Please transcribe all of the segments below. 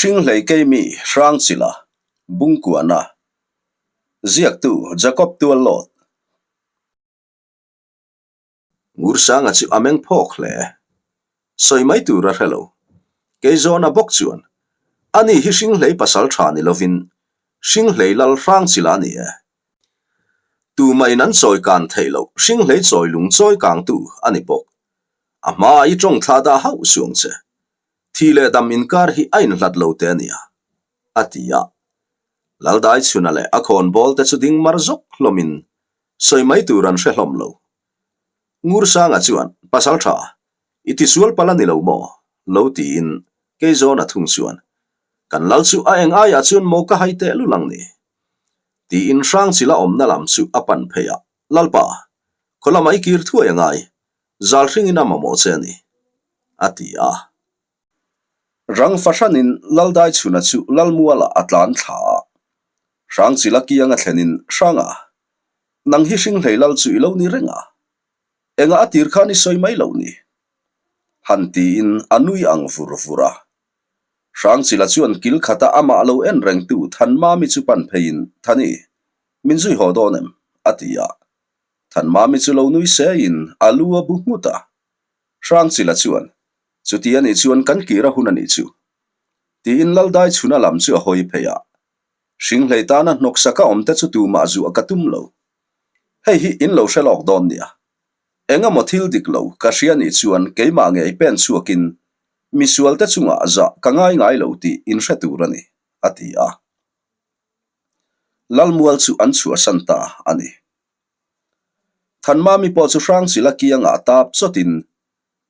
Hringhlei Keimi Hrangchila Bungkuana Ziaktu Jacob Tuallawt Ngursanga chu a meng phawk hle. Sawi mai tur a hre lo. Keizawna bawk chuan, Ani hi Hringhlei pasal tha ni lovin Hringhlei lal Hrangchila a ni e. Tumahin an chawi kan theih loh Hringhlei chawi lung chawi kangtu a ni bawk. A hmaah i tawng thla dah hauh suang che. Thi leh dam inkar hi a inhlat lo te a nia, a ti a. Laldaichhuna leh a khawnbawl te chu ding mar zawk hlawmin sawi mai tur an hre hlawm lo. Ngursanga chuan, Pasal tha, i tisual palh a ni lo maw? lo tiin Keizawna thung chuan, Kan lal chu a eng aiah chuan maw ka hai teh lul ang ni? Tiin Hrangchila awmna lam chu a pan phei a, Lalpa, khaw lamah i kir thuai a ngai, zal hringin a mamawh che a ni, a ti a. Rang fahranin Laldaichhuna chu Lalmualah a tlan thla a, Hrangchila kiang a thlenin, Hranga, nang hi Hringhlei Lal chu i lo ni reng a, engah a tir khan i sawi mai loh ni? Han tiin a nui ang vur vur a. Hrangchila chuan kil khata amah lo en rengtu Thanmami chu pan pheiin, Thani, min zui haw dawn em? a ti a. Thanmami chu lo nui seiin a lu a bu nghut a. Hrangchila chuan, Chuti a nih chuan kan kir a hun a nih chu. Tiin Laldaichhuna lam chu a hawi phei a. Hringhlei tana hnawksaka awmte chu tumah zuah ka tum lo. Hei hi in lo hre lawk dawn nia. Engemaw thil dik lo ka hria nih chuan keimah ngei pen chhuakin misualte chungah zah ka ngai ngai lo tih in hre tur a ni, a ti a. Lalmual chu an chhuahsan ta a ni. Thanmami pawh chu Hrangchila kiangah tap chawtin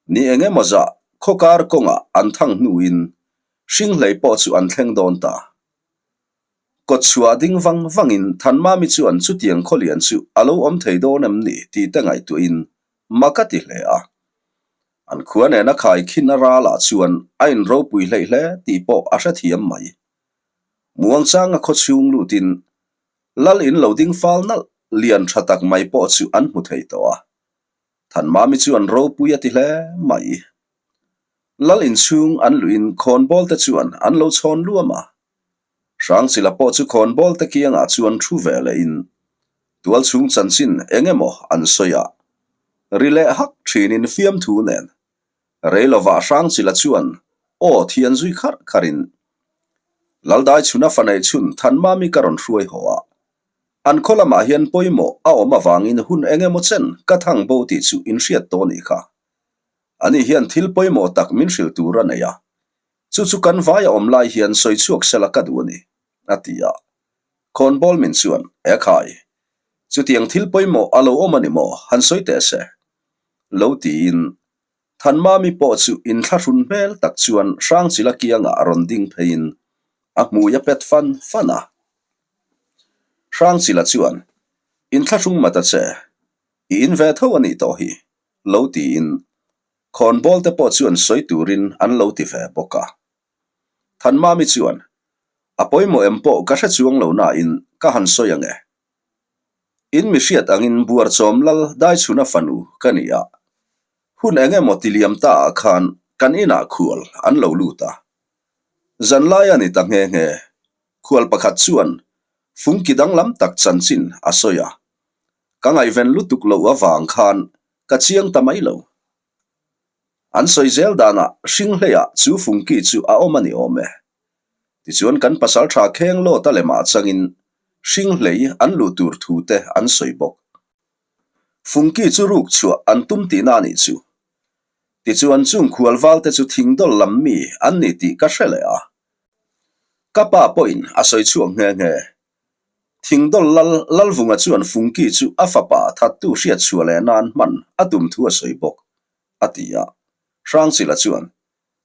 ni engemaw zah khawkar kawngah an thang hnuin Hringhlei pawh chu an thleng dawn ta. Kawtchhuah ding vang vangin Thanmami chuan chutiang khawlian chu a lo awm thei dawn em ni tih te ngaihtuahin mak a ti hle a. An khua nena khaikhin a ralah chuan a inropui hleih hle tih pawh a hrethiam mai. Muangchanga khawchhung lutin Lal in lo ding fal nalh lian tha tak mai pawh chu an hmu thei tawh a. Thanmami chuan ropui a ti hle mai. Lal inchhung an luhin khawnbawl te chuan an lo chhawn luam a. Hrangchila pawh chu khawnbawl te kiangah chuan thu ve lehin tualchhung chanchin eng emaw an sawi a. Ri leh hak thinin fiamthu nen Rei lovah Hrangchila chuan aw thian zui kharh kharhin Laldaichhuna fa neih chhun Thanmami ka rawn hruai haw a, an khaw lamah hian pawimawh a awm avangin hun eng emaw chen ka thang bo tih chu in hriat tawh nih kha. Ani hian thil pawimawh tak min hrilh tur a nei a, chu chu kan vai a awm lai hian sawi chhuak sela ka duh a ni, a ti a. Khawnbawl min chuan, Ekhai, chutiang thil pawimawh a lo awm a ni maw? Han sawi teh se. Lo tiin Thanmami pawh chu inthlahrun hmel tak chuan Hrangchila kiangah a rawn ding pheiin a hmui a pet fan fan a. Hrangchila chuan, Inthlahrung mata che, i in ve tho a nih tawh hi, lo tiin khawnbawl te pawh chuan sawi turin an lo ti ve bawk a. Thanmami chuan, A pawimawh em pawh ka hre chuang lo nain ka han sawi ang e. In mi hriat angin Buarchawm lal Daichhuna fanu ka ni a, hun eng emaw ti liam ta ah khan kan inah khual an lo lut a. Zanlai a ni ta nghe nghe, khual pakhat chuan fungki danglam tak chanchin a sawi a, ka ngaihven lutuk loh avang khan ka chiang ta mai lo. An sawi zel danah Hringhleiah chu fungki chu a awm a ni awm e. Tichuan kan pasal tha kheng lawt a lemah changin Hringhlei an luh tur thu te an sawi bawk. Fungki chu ruk chhuah an tum tihna a nih chu. Tichuan chung khual val te chu thingdawl lam mi an ni tih ka hre leh a. Ka pa pawhin a sawi chhuak nghe nghe. Thingdawl lal Lalvunga chuan Fungki chu a fapa thattu hriat chhuah leh nan hman a tum thu a sawi bawk, a ti a. Hrangchila chuan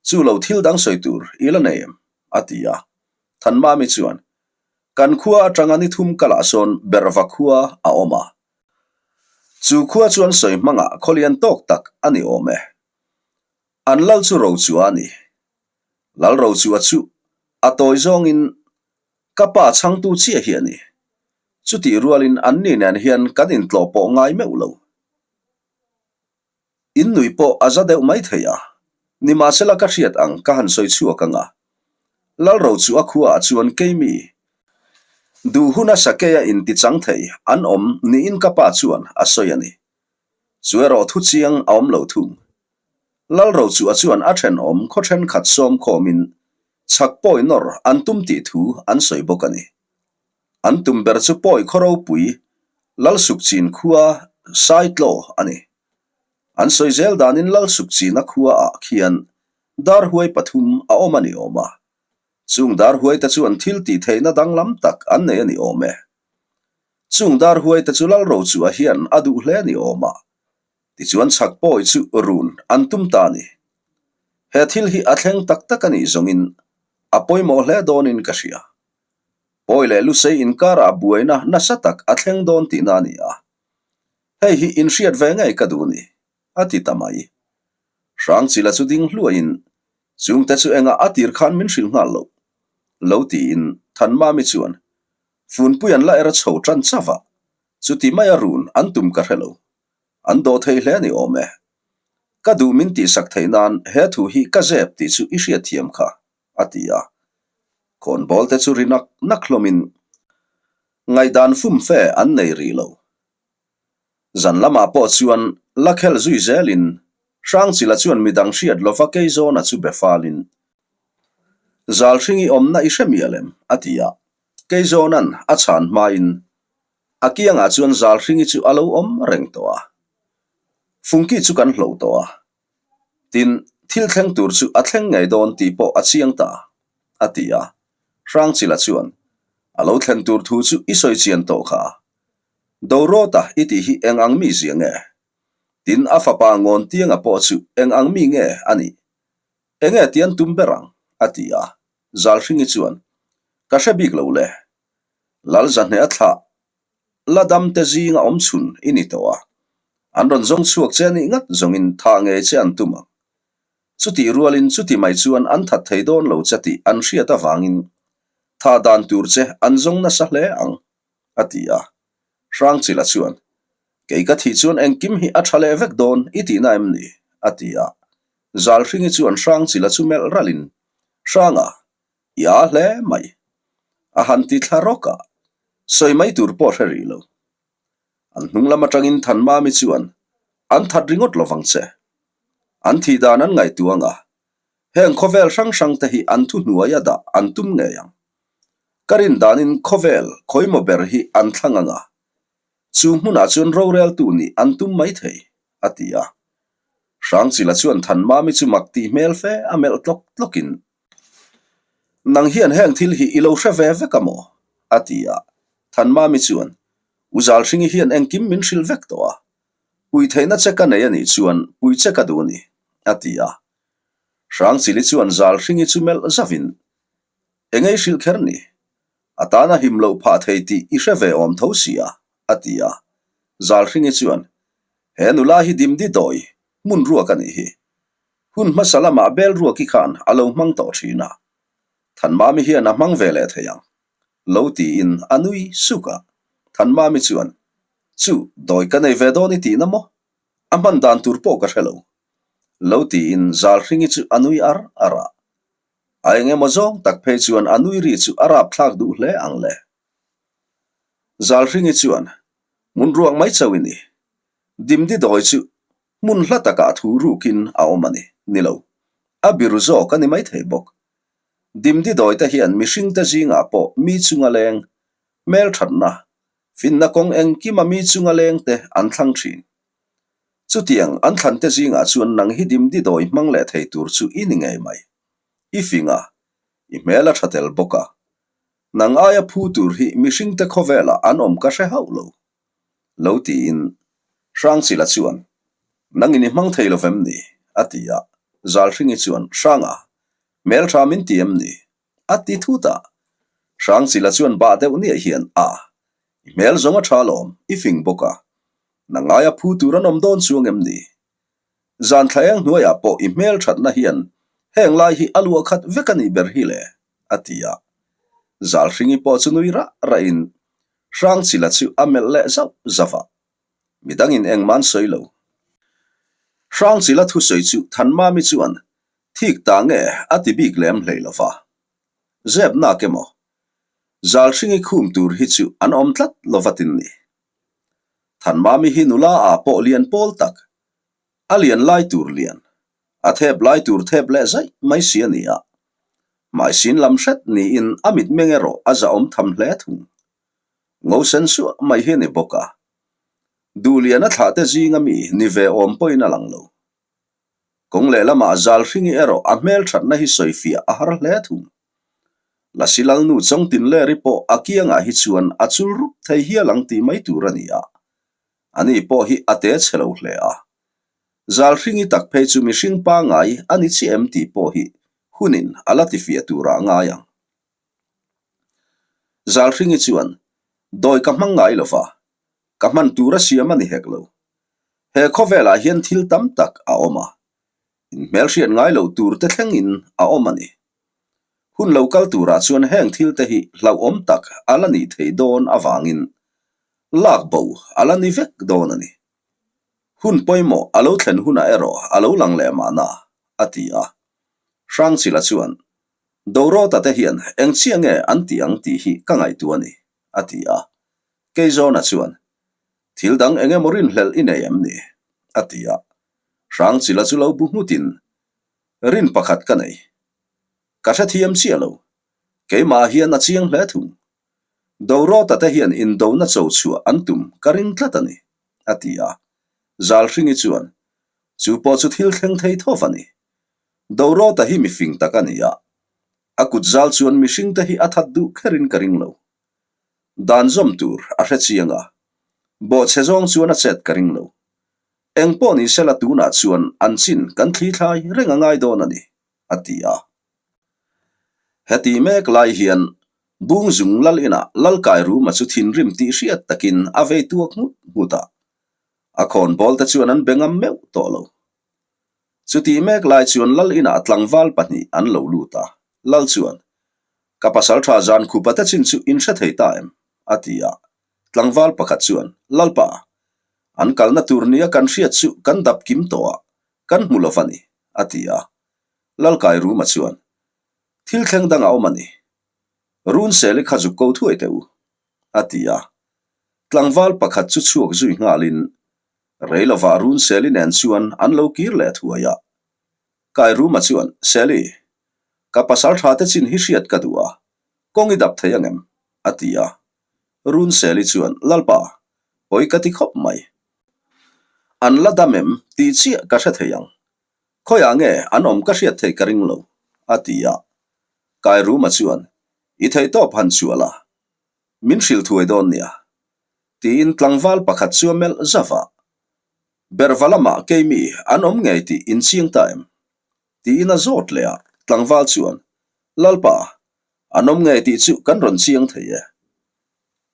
Chu lo thil dang sawi tur i la nei em? a ti a. Thanmami chuan, Kan khua atanga ni thum kalah sawn Berva khua a awm a. Chu khua chuan sawi hmangah khawlian tawk tak a ni awm e. An lal chu Rochua a ni. Lal Rochua chu a tawi zawngin ka pa chhangtu chiah hi a ni. Chutih rualin anni nen hian kan intlawh pawh ngai meuh lo. In nui pawh a za deuh mai thei a, nimahsela ka hriat ang ka han sawi chhuak ang a. Lalro chu a khuaah chuan keimi duh huna sakeia intichang thei an awm niin ka pa chuan a sawi a ni. Chu erawh thu chiang a awm lo thung. Lalro chu a chuan a thenawm khaw thenkhat sawm khawmin chhak pawi nawr an tum tih thu an sawi bawk a ni. An tum ber chu pawi khaw ropui Lalsukchin khua Saitlaw a ni. An sawi zel danin Lalsukchina khuaah khian darhuai pathum a awm a ni awm a. Chung darhuaite chuan thil tih theihna danglam tak an nei a ni awm e. Chung darhuaite chu Lalrochua hian a duh hle a ni awm a. Tichuan chhak pawi chu run an tum ta a ni. He thil hi a thleng tak tak a nih zawngin a pawimawh hle dawnin ka hria. Pawi leh lusei inkarah buaina nasa tak a thleng dawn tihna a ni a. Hei hi inhriat ve ngei ka duh ni, a ti ta mai. Hrangchila chu ding hluaiin, Chungte chu engah a tir khan min hrilh nghal loh? Lo tiin Thanmami chuan, Funpui an la er a chho tan chauh a, chuti maia run an tum ka hre lo. An dawh thei hle ni awm e. Ka duh min tihsak theih nan he thu hi ka zep tih chu i hriatthiam kha, a ti a. Khawnbawl te chu ri nak nak hlawmin ngaihdan fumfe an nei rih lo. Zan lamah pawh chuan la khel zui zelin Hrangchila chuan midang hriat lova Keizawna chu be falin, Zalhringi awmna i hre mial em? a ti a. Keizawna'n a chhan hmain a kiangah chuan Zalhringi chu a lo awm reng tawh a. Fungki chu kan hloh tawh a. Tin, thil thleng tur chu a thleng ngei dawn tih pawh a chiang ta, a ti a. Hrangchila chuan, A lo thlen tur thu chu i sawi chian tawh kha. Dorawta i tih hi eng ang mi zia nge? Tin, a fapa Ngawntianga pawh chu eng ang mi nge a nih? Enge tian tum ber ang? a ti a. Zalhringi chuan, Ka hre bik lo le. Lalzahne a thlah la dam te zinga awm chhun i ni tawh a. An rawn zawng chhuak che anih ngat zawngin thah ngei che an tum ang. Chutih rualin chuti mai chuan an that thei dawn lo che tih an hriat avangin thah dan tur che an zawng nasa hle ang, a ti a. Hrangchila chuan, Kei ka thih chuan engkim hi a tha leh vek dawn i tihna em ni? a ti a. Zalhringi chuan Hrangchila chu melh ralhin, Hranga, i aa hle mai. A han ti thla rawk a, sawi mai tur pawh hre rih lo. An hnung lam atangin Thanmami chuan, An that ringawt lovang che. An thih dan an ngaihtuang a, heng khawvel hrang hrang te hi an thuhnuai a dah an tum ngei ang. Ka rin danin khawvel khawimaw ber hi an thlang ang a, chu hmunah chuan roreltu nih an tum mai thei, a ti a. Hrangchila chuan Thanmami chu mak tih hmel fe a melh tlawk tlawkin, Nang hian heng thil hi i lo hre ve vek a maw? a ti a. Thanmami chuan, U Zalhringi hian engkim min hrilh vek tawh a, pui theihna che ka nei a nih chuan pui che ka duh a ni, a ti a. Hrangchili chuan Zalhringi chu melh zavin, Engei hrilh kher ni? A tana him loh phah thei tih i hre ve awm tho si a, a ti a. Zalhringi chuan, He nula hi dimdi dawi hmun ruak a nih hi. Hun hmasa lamah bel ruaki khan a lo hmang tawh thin a. Thanmami hian a hmang ve leh thei ang. Lo tiin a nui suk a. Thanmami chuan, Chu, dawi ka nei ve dawn i tihna maw? A hman dan tur pawh ka hre lo. Lo tiin Zalhringi chu a nui ar ar a. A eng emaw zawng tak phei chuan a nui ri chu a rapthlak duh hle ang le. Zalhringi chuan, Hmun ruak mai chauh i ni. Dimdi dawi chu hmun hla takah thu rukin a awm a ni. Ni lo. A biru zawk a ni maithei bawk. Dimdi dawi te hian mihringte zingah pawh mi chunga leng, hmelthatna, finna kawng engkima mi chunga leng te an thlang thin. Chutiang an thlante zingah chuan nang hi dimdi dawi hmang leh thei tur chu i ni ngei mai. I fing a, i hmel a tha tel bawk a. Nang aia phu tur hi mihringte khawvelah an awm ka hre hauh lo. Lo tiin Hrangchila chuan, Nangin i hmang thei lo vem ni? a ti a. Zalhringi chuan, Hranga, hmeltha min ti em ni? A ti thut a. Hrangchila chuan bah deuh niah hian, A, i hmel zawng a tha alawm, i fing bawk a. Na ngaia phu tur an awm dawn chuang em ni? Zan thla eng hnuaiah pawh i hmel thatna hian heng lai hi a luah khat vek a nih ber hi le, a ti a. Zalhringi pawh chu nui rah rahin Hrangchila chu a melh leh zauh zauh a. Midangin engmah an sawi lo. Hrangchila thusawi chu Thanmami chuan thik ta nge a ti bik lem hlei lo va. Zep nak emaw? Zalhringi khum tur hi chu an awm tlat lo va tin ni. Thanmami hi nula ah pawh lian pawl tak, a lian lai tur lian, a thep lai tur thep leh zaih mai si a ni a. Hmaisin lam hret niin a mitmeng erawh a zahawm tham hle thung. Ngo sen suah mai hi a ni bawk a. Duhliana thlah te zinga mi ni ve awm pawhin a lang lo. Kawng lehlamah Zalhringi erawh a hmelthatna hi sawifiah a har hle thung. Lasi Lalnu Chawngtinleri pawh a kiangah hi chuan a chul rup thei hial ang tih mai tur a ni a. Ani pawh hi a te chhe lo hle a. Zalhringi tak phei chu mihring pangngai a ni chiah em tih pawh hi hunin a la tifiah turah a ngai ang. Zalhringi chuan, Dawi ka hmang ngai lova, ka hman tur a siam a ni hek lo. He khawvelah hian thil tam tak a awm a, inhmelhriat ngai loh tur te thlengin a awm a ni. Hun lo kal turah chuan heng thil te hi hlauhawm tak a la nih theih dawn avangin lak bo a la ni vek dawn a ni. Hun pawimawh a lo thlen hunah erawh a lo lang leh mahna, a ti a. Hrangchila chuan, Dorota te hian eng chiah nge an tih ang tih hi ka ngaihtuah a ni, a ti a. Keizawna chuan, Thil dang eng emaw rinhlelh i nei em ni? a ti a. Hrangchila chu lo bu nghutin, Rin pakhat ka nei. Ka hrethiam chiah lo. Keimah hian a chiang hle thung. Dorota te hian indona cho chhuah an tum ka ring tlat a ni, a ti a. Zalhringi chuan, Chu pawh chu thil thleng thei thawv a ni. Dorota hi mifing tak a ni a. A kut zal chuan mihringte hi a that duh kherin ka ring lo. Dan zawm tur a hre chiang a, bawhchhe zawng chuan a chet ka ring lo. Eng pawh ni sela tunah chuan an chin kan thli thlai reng a ngai dawn a ni, a ti a. Heti mek lai hian Bungzung lal inah Lalkairuma chu thinrim tih hriat takin a vei tuak nghut nghut a, a khawnbawl te chuan an be ngam meuh tawh lo. Chutih mek lai chuan lal inah tlangval pahnih an lo lut a, lal chuan, Ka pasal tha zan khupa te chin chu in hre thei ta em? a ti a. Tlangval pakhat chuan, Lalpa, an kalna tur nia kan hriat chu kan dap kim tawh a, kan hmu lo va ni, a ti a. Lalkairuma chuan, Thil thleng dang a awm a ni. Runseli kha zuk ko thuai teh u, a ti a. Tlangval pakhat chu chhuak zui nghalin, Rei lovah Runseli nen chuan an lo kir leh thuai a. Kairuma chuan, Seli, ka pasal tha te chin hi hriat ka duh a, kawng i dap thei angem? a ti a. Runseli chuan, Lalpa, pawi ka ti khawp mai. An la dam em tih chiah ka hre thei ang. Khawiah nge an awm ka hriat thei ka ring lo, a ti a. Kairuma chuan, I theihtawp han chhuah la, min hrilh thuai dawn nia. Tiin tlangval pakhat chu a melh zauh a. Berva lamah keimi an awm ngei tih in chiang ta em? Tiin a zawt leh a, tlangval chuan, Lalpa, an awm ngei tih chu kan rawn chiang thei e.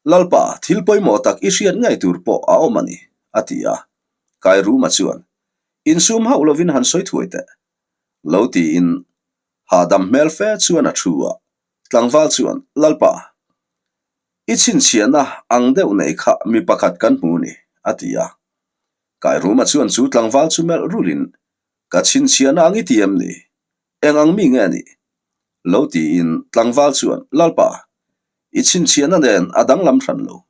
Lalpa, thil pawimawh tak i hriat ngei tur pawh a awm a ni, a ti a. Kairuma chuan, Insum hauh lovin han sawi thuai teh. Lo tiin hahdam hmel fe chuan a thu a, tlangval chuan, Lalpa, I chhinchhiahna ang deuh nei kha mi pakhat kan hmu ni, a ti a. Kairuma chuan chu tlangval chu melh rulin, Ka chhinchhiahna ang i ti em ni? Eng ang mi nge nih? Lo tiin tlangval chuan, Lalpa, i chhinchhiahna nen a danglam hran lo.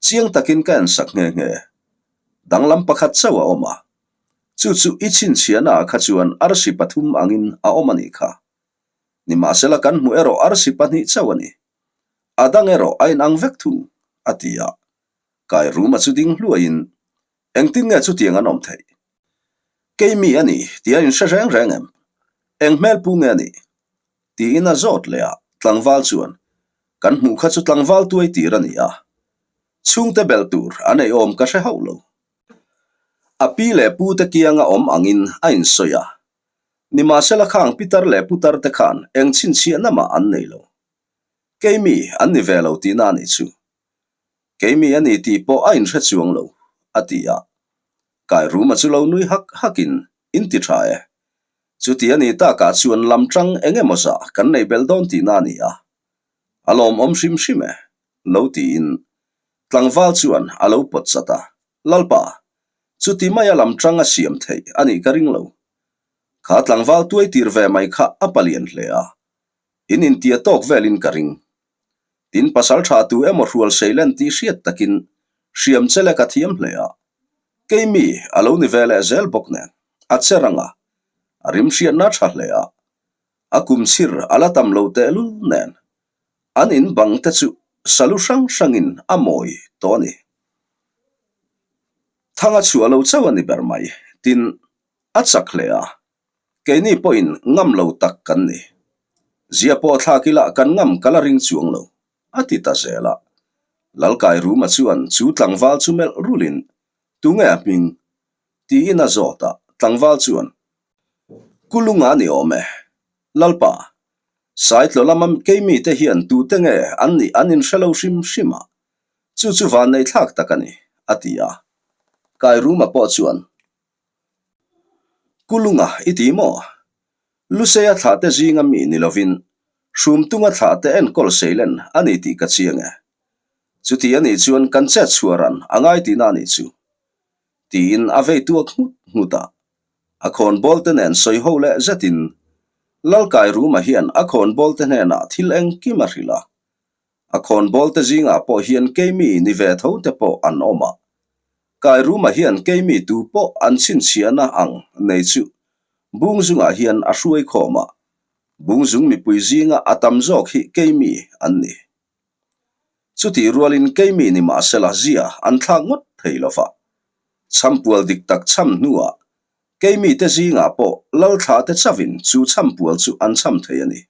Chiang takin ka ensak nghe nghe. Danglam pakhat chauh a awm a. Chu chu i chhinchhiahna ah kha chuan arsi pathum angin a awm a nih kha. Nimahsela kan hmuh erawh arsi pahnih chauh a ni. A dang erawh a inang vek thung, a ti a. Kairuma chu ding hluaiin, Engtin nge chutiang an awm theih? Kei mi a ni tih a inhre reng reng em? Eng hmel pu nge a nih? Tiin a zawt leh a, tlangval chuan, Kan hmuh kha chu tlangval tuai tir a ni a, chhungte belh tur a neih awm ka hre hauh lo. A pi leh pu te kianga awm angin a insawi a, nimahsela khang pitar leh putar te khan eng chhinchhiahna mah an nei lo. Keimi an ni ve lo tihna a nih chu. Keimi a ni tih pawh a inhre chuang lo, a ti a. Kairuma chu lo nui hak hakin, In ti tha e. Chuti a nih takah chuan lam tang eng emaw zah kan nei belh dawn tihna a ni a. A lawmawm hrim hrim e, lo tiin tlangval chuan a lo pawt chat a. Lalpa, chuti maia lam tang a siam theih a nih ka ring lo. Kha tlangval tuai tir ve mai kha a palian hle a. In intia tawk velin ka ring. Tin pasal tha tu emaw hrual seilen tih hriat takin hriam che lek a thiam hle a. Keimi a lo ni ve leh zel bawk nen a che rang a, a rim hriatna tha hle a. A kum chhir a la tam lo tehlul nen an in bang te chu salu hrang hrangin a mawi tawh a ni. Thang a chhuah lo chauh a ni ber mai. Tin, a chak hle a, Keini pawhin ngam lo tak kan ni. Zia pawh thlak ila kan ngam ka la ring chuang lo, a ti ta zel a. Lalkai Ruma chuan chu tlangval chu melh rulin, Tunge a hming? tiin a zawt a, tlangval chuan, Kulunga ni awm e. Lalpa, Saitlaw lama keimite hian tute nge an nih an inhre lo hrim hrim a, chu chu vanneihthlak tak a ni, a ti a. Kai Ruma pawh chuan, Kulunga i ti maw? Luseia thlahte zinga mi ni lovin Hrumtunga thlahte enkawl seilen a ni tih ka chiang e. Chuti a nih chuan kan chet chhuah ran a ngai tihna a nih chu. Tiin a vei tuak nghut nghut a. A khawnbawlte nen sawi ho leh zetin Lalkai Ruma hian a khawnbawlte hnenah thil engkim a hrilh a. A khawnbawlte zingah pawh hian keimi ni ve tho te pawh an awm a. Kairuma hian keimi tu pawh an chhinchhiahna ang nei chu Bungzungah hian a hruai khawm a, Bungzung mipui zinga a tam zawk hi keimi an ni. Chutih rualin keimi ni mahsela zia an thlak ngawt thei lo va. Chhampual dik tak chham hnuah keimi te zingah pawh Lalthla te chauhin chu chhampual chu an chham thei a ni.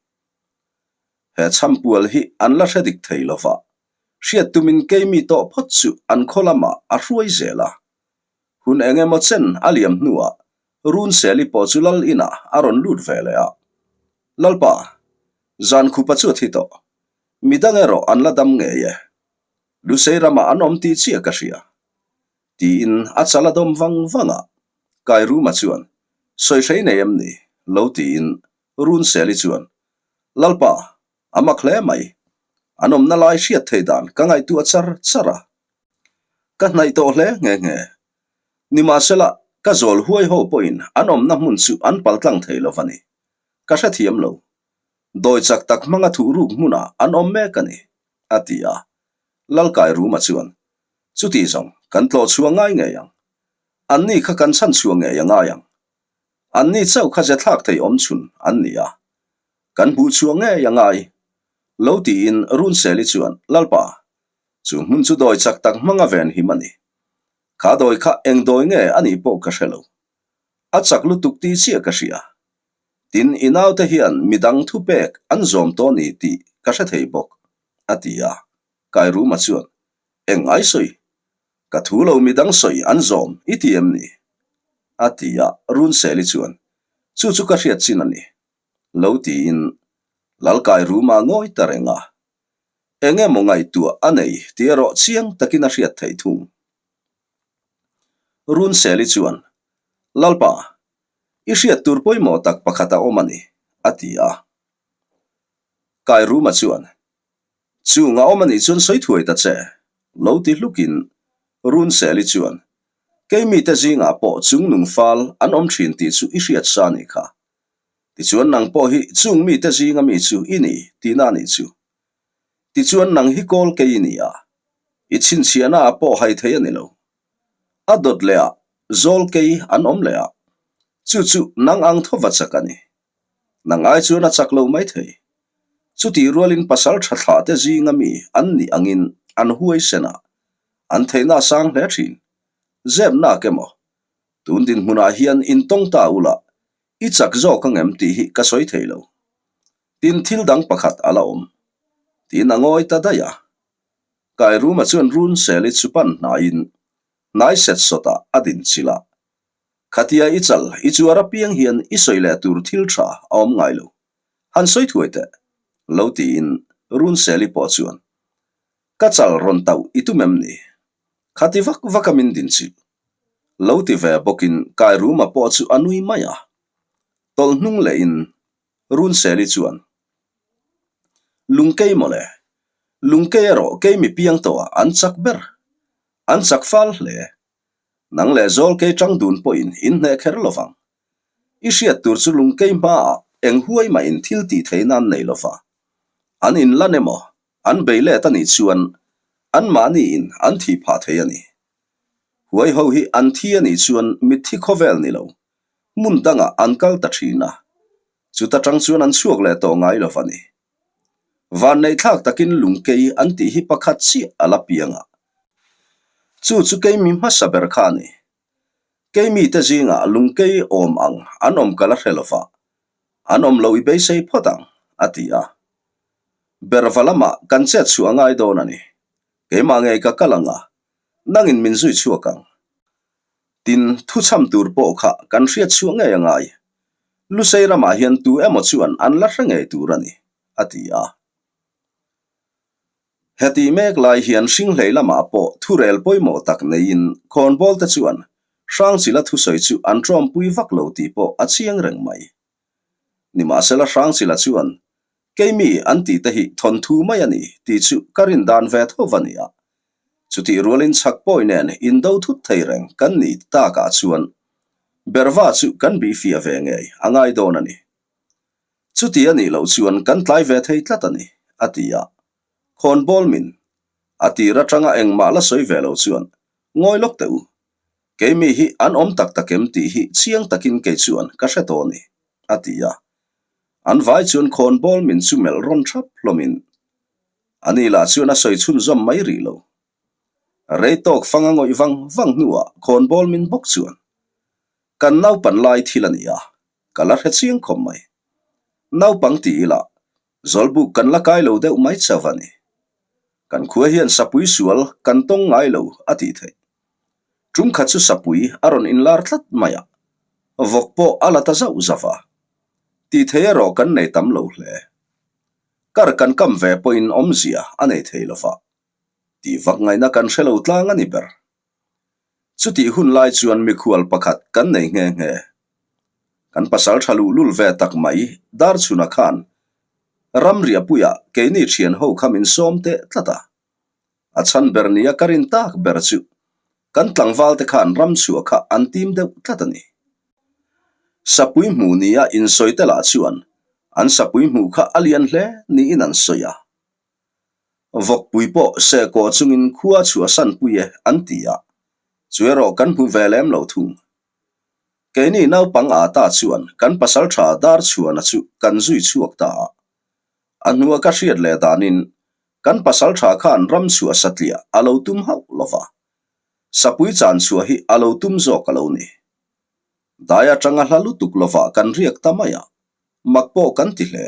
He chhampual hi an la hre dik thei lo va, hriat tumin keimi tawh phawt chu an khaw lamah a hruai zel a. Hun eng emaw chen a liam hnuah Runseli pawh chu lal inah a rawn lut ve leh a. Lalpa, zan khupa chu a thi tawh. Midang erawh an la dam ngei e. Lusei ramah an awm tih chiah ka hria. Tiin a chal a dawm vang vang a. Kairuma chuan, Sawihrei nei em ni? lo tiin Runseli chuan, Lalpa, a mak hle mai. An awmna lai hriat thei dan ka ngaihtuah char char a. Ka hnaih tawh hle nghe nghe. Nimahsela, ka zawl huai ho pawhin an awmna hmun chu an paltlang thei lo va ni. Ka hrethiam lo. Dawi chak tak hmanga thuh ruk hmunah an awm mek a ni, a ti a. Lalkai Ruma chuan, Chuti zawng, kan tlawh chhuah ngai ngei ang. Anni kha kan chhan chhuah ngei a ngai ang. Anni chauh kha ze thlak thei awm chhun an ni a, kan hmuh chhuah ngei a ngai. Lo tiin Runseli chuan, Lalpa, chu hmun chu dawi chak tak hmanga ven him a ni. Kha dawi kha eng dawi nge a nih pawh ka hre lo. A chak lutuk tih chiah ka hria. Tin, i naute hian midang thupek an zawm tawh ni tih ka hre thei bawk, a ti a. Kairuma chuan, Eng ai sawi? Ka thu lo midang sawi an zawm i ti em ni? A ti a, Runseli chuan, Chu chu ka hriat chin a ni. Lo tiin Lalkai Ruma ngawi ta reng a. Eng emaw ngaihtuah a nei tih erawh chiang takin a hriat theih thung. Runseli chuan, Lalpa, i hriat tur pawimawh tak pakhat a awm a ni, a ti a. Kai Ruma chuan, Chung a awm a nih chuan sawi thuai ta che, lo ti hlukin Runseli chuan, Keimite zingah pawh chung nung fal an awm thin tih chu i hriat sa a nih kha. Tichuan nang pawh hi chung mite zinga mi chu i ni tihna a nih chu. Tichuan nang hi kawl kei i ni a, i chhinchhiahna ah pawh hai thei a ni lo. A dawt leh ah zawl kei an awm leh a, chu chu nang ang thova chak a ni. Nang ai chuan a chak lo mai thei. Chutih rualin pasal tha thlah te zinga mi an nih angin an huaisen a, an theihna a sang hle thin. Zep nak emaw? Tun dinhmunah hian intawng ta ula, i chak zawk angem tih hi ka sawi thei lo. Tin thil dang pakhat a la awm. Tiin a ngawi ta daih a. Kairuma chuan Runseli chu pan hnaiin hnai set sawtah a din chilh a. Khatia i chal i chuar apiang hian i sawi leh tur thil tha a awm ngai lo. Han sawi thuai teh. Lo tiin Runseli pawh chuan, Ka chal rawn tauh i tum em ni? Khati vak vak a min din chilh. Lo ti ve bawkin Kairuma pawh chu a nui mai a. Tawlh hnung lehin Runseli chuan, Lungkei mawle, lungkei erawh keimi piang tawhah an chak ber. An chak fal hle. Nang leh zawl kei tang dun pawhin in hneh kher lo vang. I hriat tur chu lungkei hmaah eng huai mahin thil tih theih nan nei lo va. An inlan emaw, an bei let a nih chuan anmahniin an thih phah thei a ni. Huai ho hi an thi a nih chuan mitthi khawvel ni lo, hmun dangah an kal ta thin a, chuta tang chuan an chhuak leh tawh ngai lo va ni. Vanneihthlak takin lungkei an tih hi pakhat chiah a la piang a, chu chu keimi hmasa ber kha a ni. Keimite zingah lungkei awm ang an awm ka la hre lo va, An awm lo i beisei phawt ang, a ti a. Berva lamah kan chet chhuah a ngai dawn a ni. Keimah ngei ka kal ang a, nangin min zui chhuak ang. Tin, thuchham tur pawh kha kan hriat chhuah ngei a ngai. Lusei ramah hian tu emaw chuan an la hre ngei tur a ni, a ti a. Heti mek lai hian Hringhlei lamah pawh thurel pawimawh tak neiin khawnbawl te chuan Hrangchila thusawi chu an tawmpui vak lo tih pawh a chiang reng mai. Nimahsela Hrangchila chuan, Keimi an tih te hi thawnthu mai a ni tih chu ka rin dan ve tho va nia. Chutih rualin chhak pawi nen indo thut thei reng kan nih takah chuan Berva chu kan bihfiah ve ngei a ngai dawn a ni. Chuti a nih loh chuan kan tlai ve thei tlat a ni, a ti a. Khawnbawl min, a tir atanga engmah la sawi ve lo chuan, Ngawi lawk teh u. Keimi hi an awm tak tak em tih hi chiang takin kei chuan ka hre tawh a ni, a ti a. An vai chuan khawnbawl min chu melh rawn thap hlawmin, ani lah chuan a sawi chhunzawm mai rih lo. Rei tawk fang a ngawih vang vang hnuah khawnbawl min bawk chuan, Kan naupan lai thil a ni a, ka la hre chiang khawp mai. Naupang ti ila, zawlbuk kan la kai lo deuh mai chauh a ni. Kan khua hian sapui sual kan tawng ngai lo a tih theih. Tum khat chu sapui a rawn inlar tlat mai a, vawk pawh a la ta zauh zauh a. Tih thei erawh kan nei tam lo hle. Kar kan kam ve pawhin awmzia a nei thei lo va. Tih vak ngaihna kan hre lo tlang a ni ber. Chutih hun lai chuan mikhual pakhat kan nei nghe nghe. Kan pasal tha luh lul ve tak mai Darchhuna khan ramriahpuiah keini thian ho kha min sawm teh tlat a. A chhan ber nia ka rin tak ber chu kan tlangval te khan ramchhuah kha an tim deuh tlat a ni. Sapui hmuh nia insawi te lah chuan an sapui hmuh kha a lian hle niin an sawi a. Vawkpui pawh sehkawh chungin khua chhuahsan pui e an ti a, chu erawh kan hmu ve lem lo thung. Keini naupang ah ta chuan kan pasal tha Darchhuana chu kan zui chhuak ta a. A hnua ka hriat leh danin kan pasal tha khan ram chhuah satliah a lo tum hauh lo va, sapui chan chhuah hi a lo tum zawk a lo ni. Dai atanga hla lutuk lovah kan riak ta mai a, mak pawh kan ti hle.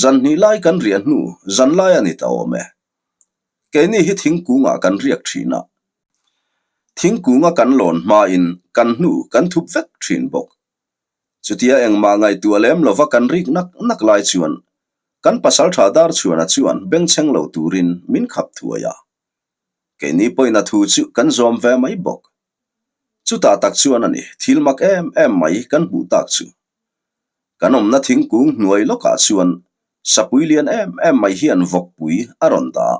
Zan hnih lai kan riah hnu zan lai a ni ta awm e. Keini hi thingkungah kan riak thin a. Thingkunga kan lawn hmain kan hnu kan thup vek thin bawk. Chutia engmah ngaihtuah lem lova kan rik nak nak lai chuan kan pasaltha Darchhuana chuan bengchheng lo turin min khap thuai a. Keini pawhin a thu chu kan zawm ve mai bawk. Chutah tak chuan a ni thil mak em em mai kan hmuh tak chu. Kan awmna thingkung hnuai lawkah chuan sapui lian em em mai hian vawkpui a rawn dah.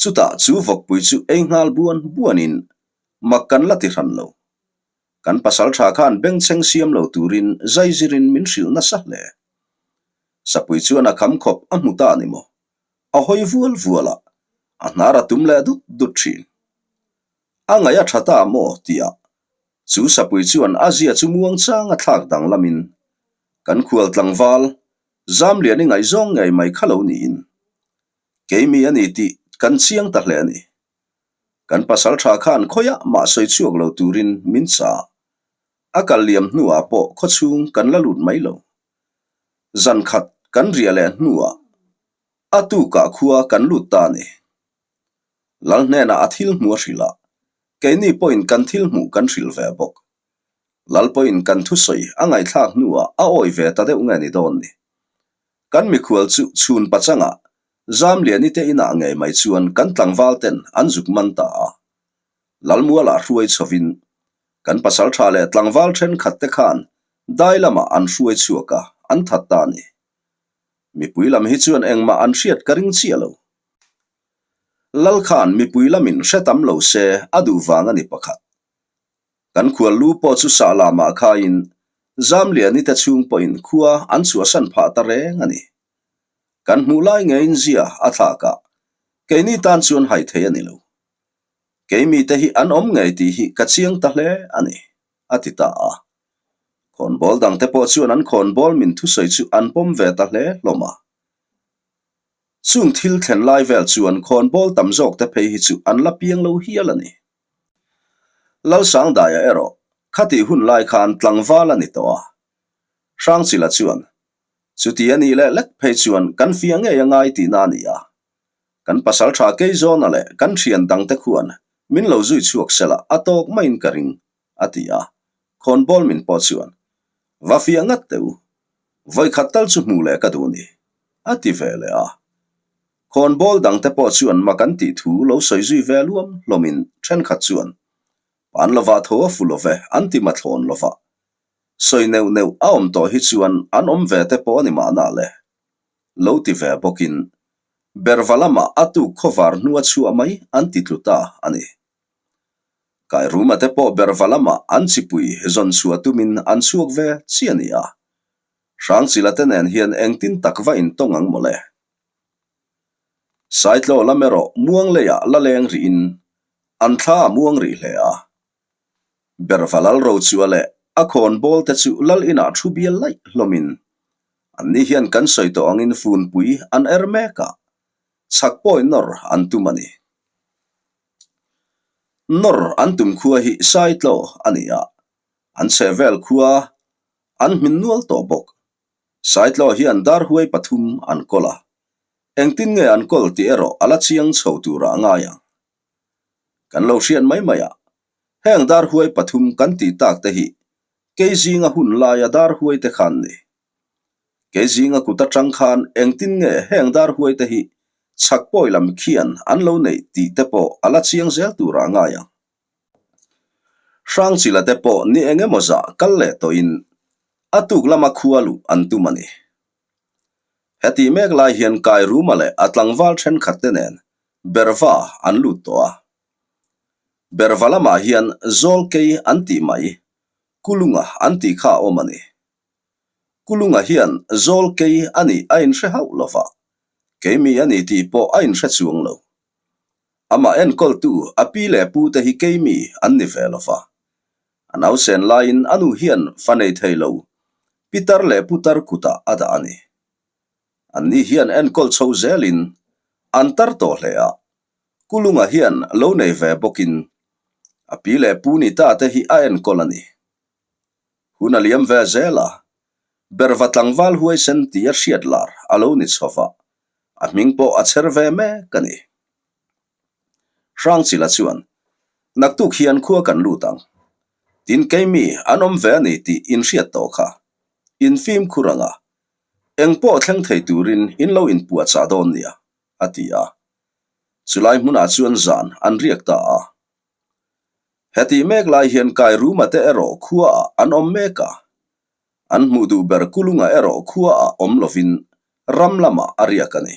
Chutah chu vawkpui chu ei nghal buan buanin mak kan la ti hran lo. Kan pasal tha khan bengchheng siam lo turin zaizirin min hrilh nasa hle. Sapui chuan a kham khawp a hmu ta ni maw? A hawi vual vual a, a hnar a tum leh dut dut thin. A ngaih a tha ta maw? tia Chu sapui chuan a zia chu muang chang a thlak danglamin kan khual tlangval Zamlian i ngaihzawng ngei mai kha lo niin keimi a ni tih kan chiang ta hle a ni. Kan pasal tha khan khawiah mah sawi chhuak lo turin min cha a kal liam hnuah pawh khawchhung kan la lut mai lo. Zan khat kan riah leh hnuah a tukah khua kan lut ta a ni. Lal hnenah a thil hmu a hrilh a, keini pawhin kan thil hmuh kan hrilh ve bawk. Lal pawhin kan thusawi a ngaihthlak hnuah a awi ve ta deuh nge ni dawn ni. Kan mikhual chu chhun pachangah Zamliani te inah ngei mai chuan kan tlangval ten an zuk man ta a. Lalmualah hruai chhovin kan pasaltha leh tlangval thenkhat te khan dai lamah an hruai chhuak a, an that ta a ni. Mipui lam hi chuan engmah an hriat ka ring chiah lo. Lal khan mipui lamin hre tam lo se a duh vang a ni pakhat. Kan khual lu pawh chu sah lamah khaiin Zamliani te chhung pawhin khua an chhuahsan phah ta reng a ni. Kan hmuh lai ngeiin zia a thlak a, keini tan chuan hai thei a ni lo. Keimite hi an awm ngei tih hi ka chiang ta hle a ni, a ti ta a. Khawnbawl dangte pawh chuan an khawnbawl min thusawi chu an pawm ve ta hle hlawm a. Chung thil thlen lai vel chuan khawnbawl tam zawkte phei hi chu an la piang lo hial a ni. Lalsangdaia erawh khatih hun lai khan tlangval a ni tawh a. Hrangchila chuan, Chuti a nih leh lek phei chuan kan fia ngei a ngai tihna a ni a. Kan pasal tha Keizawna leh kan thian dangte khuan min lo zui chhuak sela a tawk maiin ka ring, a ti a. Khawnbawl min pawh chuan, Va fia ngat teh u, vawikhat tal chu hmuh leh ka duh ni, a ti ve leh a. Khawnbawl dangte pawh chuan mak an tih thu lo sawi zui ve luam hlawmin thenkhat chuan, Pan lovah tho a fu love an ti mathlawn lovah. Sawi neuh neuh a awm tawh hi chuan an awm ve te pawh a ni mahna le. Lo ti ve bawkin Berva lamah a tuk khawvar hnua chhuah mai an ti tlu ta a ni. Kairuma te pawh Berva lamah an chipui zawn chhuah tumin an chhuak ve chi a ni a. Hrangchila te nen hian engtin tak va intawng ang mawle. Saitlaw lam erawh muang leiah la leng rihin an thla a muang rih hle a. Berva lal rochua leh a khawn bawl te chu lal inah thu bial laih hlawmin anni hian kan sawi tawh angin funpui an er mek a, chhak pawi nawr an tum a ni. Nawr an tum khua hi Saitlaw a ni a, an chhehvel khua an hmin nual tawh bawk. Saitlaw hian darhuai pathum an kawl a, engtin nge an kawl tih erawh a la chiang chho turah a ngai ang. Kan lo hriat mai mai a, heng darhuai pathum kan tih tak te hi kei zinga hun laia darhuai te khan ni. Kei zinga kut atang khan engtin nge heng darhuai te hi chhak pawi lam khian an lo neih tih te pawh a la chiang zel turah a ngai ang. Hrangchila te pawh ni eng emaw zah kal leh tawhin a tuk lama khua luh an tum a ni. Hetih mek lai hian Kairuma leh a tlangval thenkhat te nen Berva an lut tawh a. Berva lamah hian Zawlkei an tih mai, Kulunga an tih kha a awm a ni. Kulunga hian Zawlkei a nih a inhre hauh lova, keimi a ni tih pawh a inhre chuang lo. Amah enkawltu a pi leh pu te hi keimi an ni ve lo va. A nausen laiin a nu hian fa nei thei lo, pitar leh putar kutah a dah a ni. Anni hian enkawl chho zelin an tar tawh hle a, Kulunga hian lo nei ve bawkin a pi leh pu ni ta te hi a enkawl a ni. Hun a liam ve zel a, Berva tlangval huaisen tih a hriat lar a lo ni chho va, a hming pawh a chher ve mek a ni. Hrangchila chuan, Naktuk hian khua kan lut ang. Tin keimi an awm ve a ni tih in hriat tawh kha. In fimkhur ang a, eng pawh thleng thei turin in lo inpuahchah dawn nia, a ti a. Chulai hmunah chuan zan an riak ta a. Hetih mek lai hian Kairuma te erawh khuaah an awm mek a. An hmuh duh ber Kulunga erawh khuaah awm lovin ram lamah a riak a ni.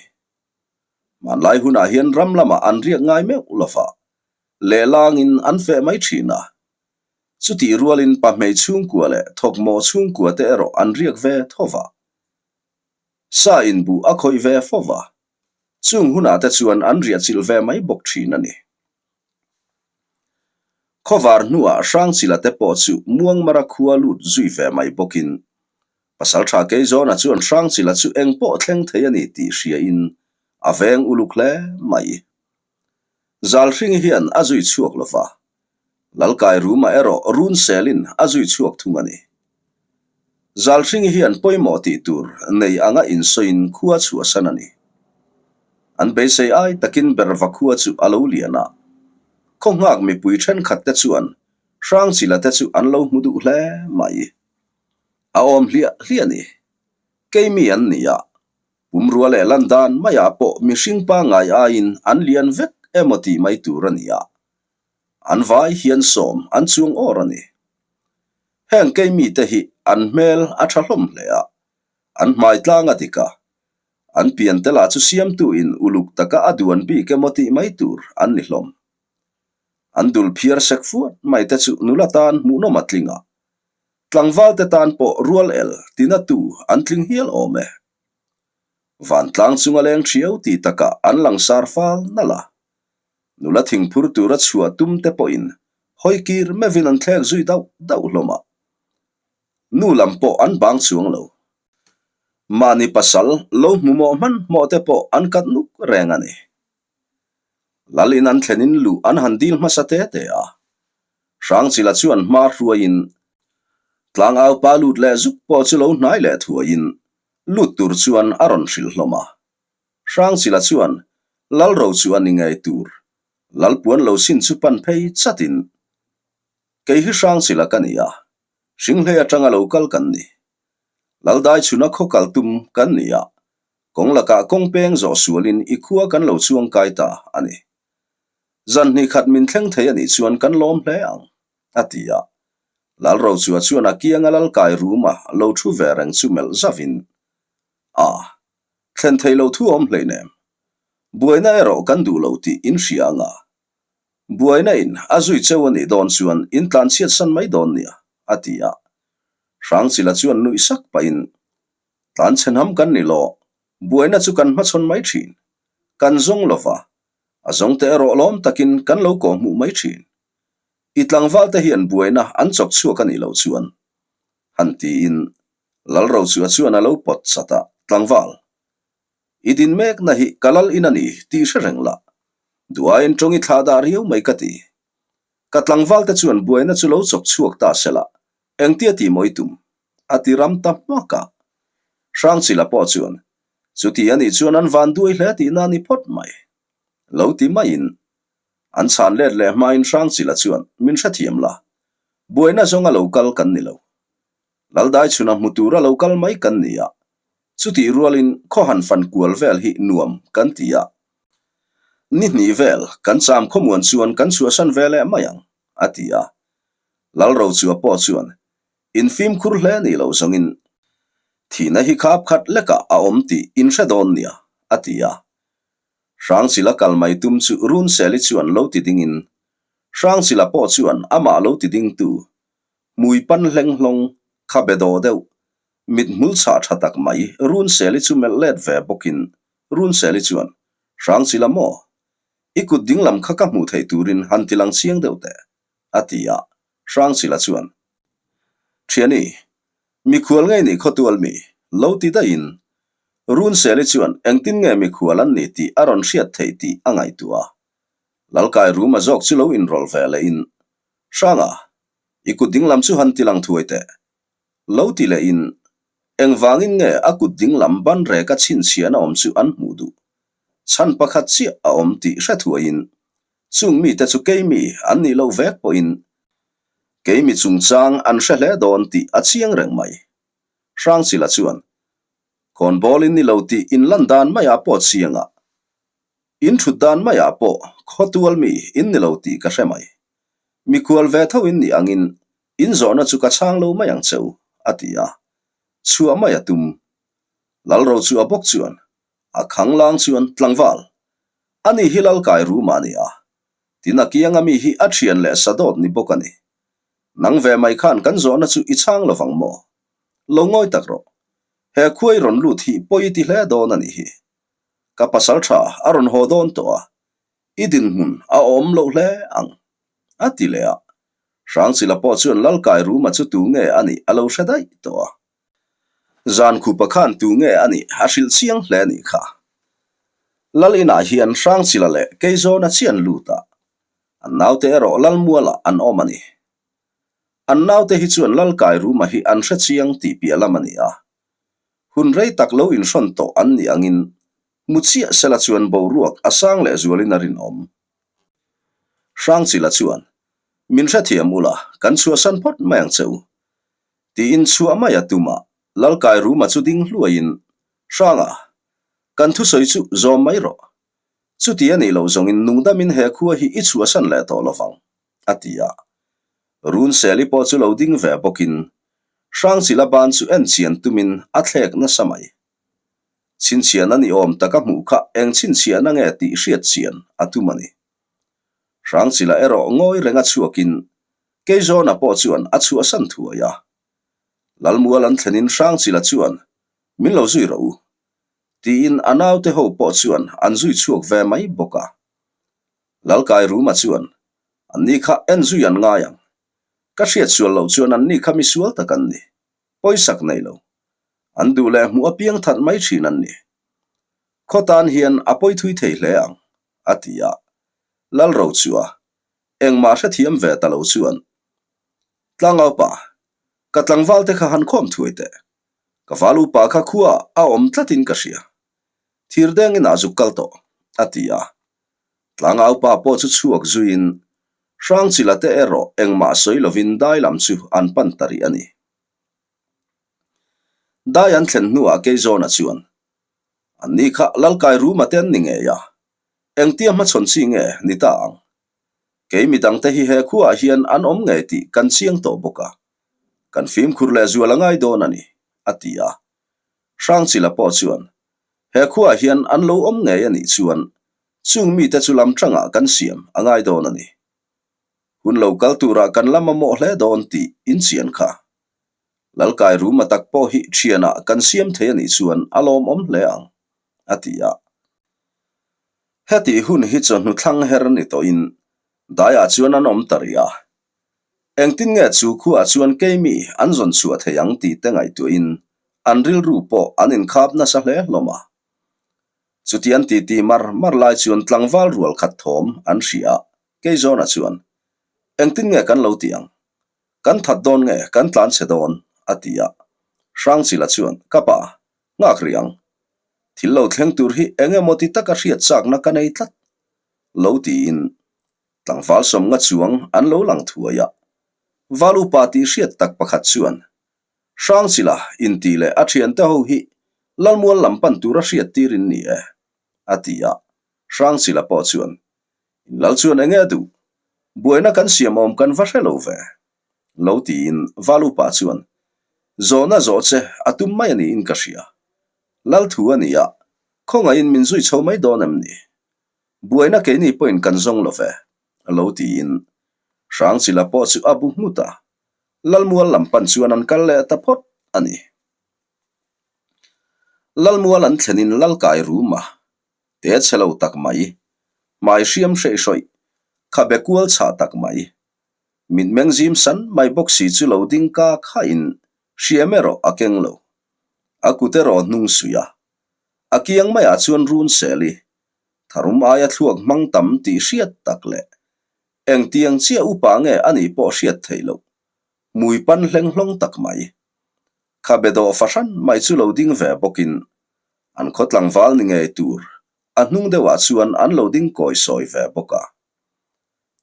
Hmanlai hunah hian ram lamah an riak ngai meuh lova, lehlangin an feh mai thin a. Chutih rualin pahmei chhungkua leh thawkmawh chhungkua te erawh an riak ve tho va. Sa inbuh a khawih ve fo va, chung hunah te chuan an riahchilh ve mai bawk thin a ni. Khawvar hnuah Hrangchila te pawh chu Muangmara khua lut zui ve mai bawkin Pasaltha Keizawna chuan Hrangchila chu eng pawh thleng thei a ni tih hriain a veng uluk hle mai. Zalhring hian a zui chhuak lo va, Lalkai Ruma erawh run selin a zui chhuak thung a ni. Zalhring hian pawimawh tih tur nei anga insawiin khua chhuahsan a ni. An beisei ai takin Berva khua chu a lo lian a. Khaw nghak mipui thenkhat te chuan Hrangchila te chu an lo hmu duh hle mai. A awm hliah hliah a ni. Keimi an ni a, pumrua leh lan dan maiah pawh mihring pangngai aiin an lian vek emaw tih mai tur a ni a. An vai hian sawm an chuang awr a ni. Heng keimi te hi an hmel a tha hlawm hle a, an hmai tlang a dik a, an pian te lah chu siamtu in uluk taka a duan bik emaw tih mai tur an ni hlawm. An dul phiar sek fuat mai te chu nula tan hmuhnawm a tling a, tlangval te tan pawh rual el tina tu an tling hial awm e. Vantlang chunga leng thiau tih takah an langsar fal nalh a. Nula thingphur tura chhuah tum te pawhin hawi kir meuhin an thlek zui dauh dauh hlawm a. Nu lam pawh an bang chuang lo. Mahni pasal lo hmu mawh hmanhmawh te pawh an kat nuk reng a ni. Lal in an thlenin luh an han dil hmasa te te a. Hrangchila chuan hma hruaiin tlangau pa lut leh zuk pawh chu lo hnai leh thuaiin lut tur chuan a rawn hrilh hlawm a. Hrangchila chuan Lalro chu a ni ngei tur Lalpuan lo sin chu pan phei chatin Kei hi Hrangchila ka ni a, Hringhlei atanga lo kal kan ni. Laldai chhuna khaw kal tum kan ni a, kawng lakah kawng peng zawh sualin i khua kan lo chuang kai ta a ni. Zan hnih khat min thleng thei a nih chuan kan lawm hle ang, a ti a. Lalrochua chuan a kianga lalkai ruma lo thu ve reng chu melh zavin, A, thlen thei lo thu awm hleinem. Buaina erawh kan duh lo tih in hria anga. Buaina in a zui cheu a nih dawn chuan in tlan chhiat san mai dawn nia, a ti a. Hrangchila chuan nuih sak pahin, Tlan chhenham kan ni lo, buaina chu kan hmachhawn mai thin. Kan zawng lo va, a zawngte erawh lawm takin kan lo kawh hmuh mai thin. I tlangval te hian buaina an chawk chhuak a nih loh chuan, han tiin Lalrochua chuan a lo pawt chat a, Tlangval, i din mekna hi ka lal in a ni tih hre reng la, duaiin tawng i thlah dah riau mai ka ti. Ka tlangval te chuan buaina chu lo chawk chhuak ta se la, engtia tih maw i tum? A ti ram ta hmak a. Hrangchila pawh chuan, Chuti a nih chuan an van duai hle tihna a ni phawt mai. Lo ti maiin, an chhan let leh hmain Hrangchila chuan, Min hrethiam la, buaina zawnga lo kal kan ni lo. Laldai chhuna hmu tura lo kal mai kan ni a, chutih rualin khawhan fan kual vel hi nuam kan ti a. Ni hnih vel kan cham khawmuan chuan kan chhuahsan ve leh mai ang, a ti a. Lalrochua pawh chuan, In fimkhur hle nih loh zawngin thihna hi khap khat lekah a awm tih in hre dawn nia, a ti a. Hrangchila kal mai tum chu Runseli chuan lo ti dingin, Hrangchila pawh chuan amah lo ti dingtu Hmui pan hleng hlawng, kha be daw deuh, mit hmul chhah tha tak mai Runseli chu melh let ve bawkin Runseli chuan, Hrangchila maw? I kut dinglam kha ka hmuh theih turin han ti lang chiang deuh teh, a ti a, Hrangchila chuan, Thiani, mikhual ngei nih khawtual mi, lo ti daihin Runseli chuan engtin nge mikhual an ni tih a rawn hriat theih tih a ngaihtuah a. Lalkai Ruma zawk chu lo inrawlh ve lehin, Hranga, i kut dinglam chu han ti lang thuai teh. Lo ti lehin, engvangin nge a kut dinglam ban reka chhinchhiahna awm chu an hmuh duh? Chhan pakhat chiah a awm tih hre thuaiin, chung mite chu keimi an nih loh vek pawhin keimi chungchang an hre hle dawn tih a chiang reng mai. Hrangchila chuan, Khawnbawl in ni lo tih inlan dan maiah pawh chiang a, in thut dan maiah pawh khawtual mi in ni lo tih ka hre mai. Mikhual ve tho in nih angin in zawhna chu ka chhang lo mai ang che u, a ti a. Chhuah mai a tum. Lalro chu a bawk chuan, a khang lang chuan tlangval. Ani hi Lalkai Ruma a ni a, tin a kianga mi hi a thian leh sadawt ni bawk a ni. Nang ve mai khan kan zawhna chu i chhang lovang maw? Lo ngawi tak rawh. He khuai rawn lut hi pawi ti hle dawn a nih hi. Ka pasal tha a rawn haw dawn tawh a, i dinhmun a awm loh hle ang, a ti leh a. Hrangchila pawh chuan Lalkai Ruma chu tu nge a nih a lo hre daih tawh a. Zan khupa khan tu nge a nih a hrilh chiang hle a nih kha. Lal inah hian Hrangchila leh Keizawna chian lut a, an naute erawh Lalmualah an awm a ni. An naute hi chuan Lalkai Ruma hi an hre chiang tih piah lam a ni a. Hun rei tak lo inhrawn tawh an nih angin Hmu chiah sela chuan boruak a sang leh zualin a rinawm. Hrangchila chuan, Min hrethiam ula, kan chhuahsan phawt mai ang che u. Tiin chhuah mai a tum a, Lalkai Ruma chu ding hluaiin, Hranga, kan thusawi chu zawm mai rawh. Chuti a nih loh zawngin nungdamin he khua hi i chhuahsan leh tawh lovang, a ti a. Runseli pawh chu lo ding ve bawkin, Hrangchila ban chu en chian tumin a thlek nasa mai. Chhinchhiahna ni awm taka hmuh kha eng chhinchhiahna nge tih hriat chian a tum a ni. Hrangchila erawh ngawi renga chhuakin Keizawna pawh chuan a chhuahsan thuai a. Lalmual an thlenin Hrangchila chuan, Min lo zui rawh u. Tiin a naute ho pawh chuan an zui chhuak ve mai bawk a. Lalkai Ruma chuan, Anni kha en zui an ngai ang. Ka hriat sual loh chuan anni kha misual tak an ni. Pawisak nei lo. An duh leh hmuh apiang that mai thin an ni. Khaw tan hian a pawi thui thei hle ang, a ti a. Lalro chu a engmah hrethiam ve ta lo chuan, Tlangaupa, ka tlangval te kha han khawm thuai teh. Ka val upa kha khua a awm tlatin ka hria. Thir dengin ah zuk kal tawh, a ti a. Tlangaupa pawh chu chhuak zuiin Hrangchila te erawh engmah sawi lovin dai lam chu an pan ta rih a ni. Dai an thlen hnuah Keizawna chuan, Anni kha Lalkai Ruma te an ni ngei a, engtia hmachhawn chi nge ni ta ang? Kei midangte hi he khuaah hian an awm ngei tih kan chiang tawh bawk a, kan fimkhur leh zual a ngai dawn a ni, a ti a. Hrangchila pawh chuan, He khuaah hian an lo awm ngei a nih chuan chung mite chu lam tangah kan siam a ngai dawn a ni. Hun lo kal turah kan la mamawh hle dawn tih inchian kha. Lalkai Ruma tak pawh hi thianah kan siam thei a nih chuan a lawmawm hle ang, a ti a. Hetih hun hi chawhnu thlang her ni tawhin daiah chuan an awm ta rih a. Engtin nge chu khuaah chuan keimi an zawn chhuah thei ang tih te ngaihtuahin an rilru pawh an inkhap nasa hle hlawm a. Chuti an titi mar mar lai chuan tlangval rual khat thawm an hria a, Keizawna chuan, Engtin nge kan lo ti ang? Kan that dawn nge kan tlan chhe dawn? a ti a. Hrangchila chuan, Ka pa, nghak rih ang. Thil lo thleng tur hi eng emaw ti taka hriat chakna ka nei tlat lo tiin tlangval sawmnga chuang an lo lang thuai a. Val upa tih hriat tak pakhat chuan Hrangchila intih leh a thiante ho hi Lalmual lam pan tura hriat tir in ni e, a ti a. Hrangchila pawh chuan, In lal chuan enge a duh? Buaina kan siam awm kan va hre lo ve. Lo tiin Val upa chuan, Zawhna zawh che a tum mai a niin ka hria. Lal thu a ni a, khawngaihin min zui chho mai dawn em ni? Buaina keini pawhin kan zawng lo ve, lo tiin Hrangchila pawh chu a bu nghut a, Lalmual lam pan chuan an kal leh ta phawt a ni. Lalmual an thlenin Lalkai rum a, te chhe lo tak mai, hmai hriam hreihhrawih, khabe kual chhah tak mai, mitmeng zim san mai bawk si chu lo ding ka khain hriam erawh a keng lo. A kut erawh hnung suih a, a kiang maiah chuan run sel i, tharum aia thluak hmang tam tih hriat tak leh engtiang chiah upa nge a nih pawh hriat theih loh, hmui pan hleng hlawng tak mai. Khabe dawh fahran mai chu lo ding ve bawkin an khaw tlangval ni ngei tur a hnung deuhah chuan an lo ding kawi sawi ve bawk a.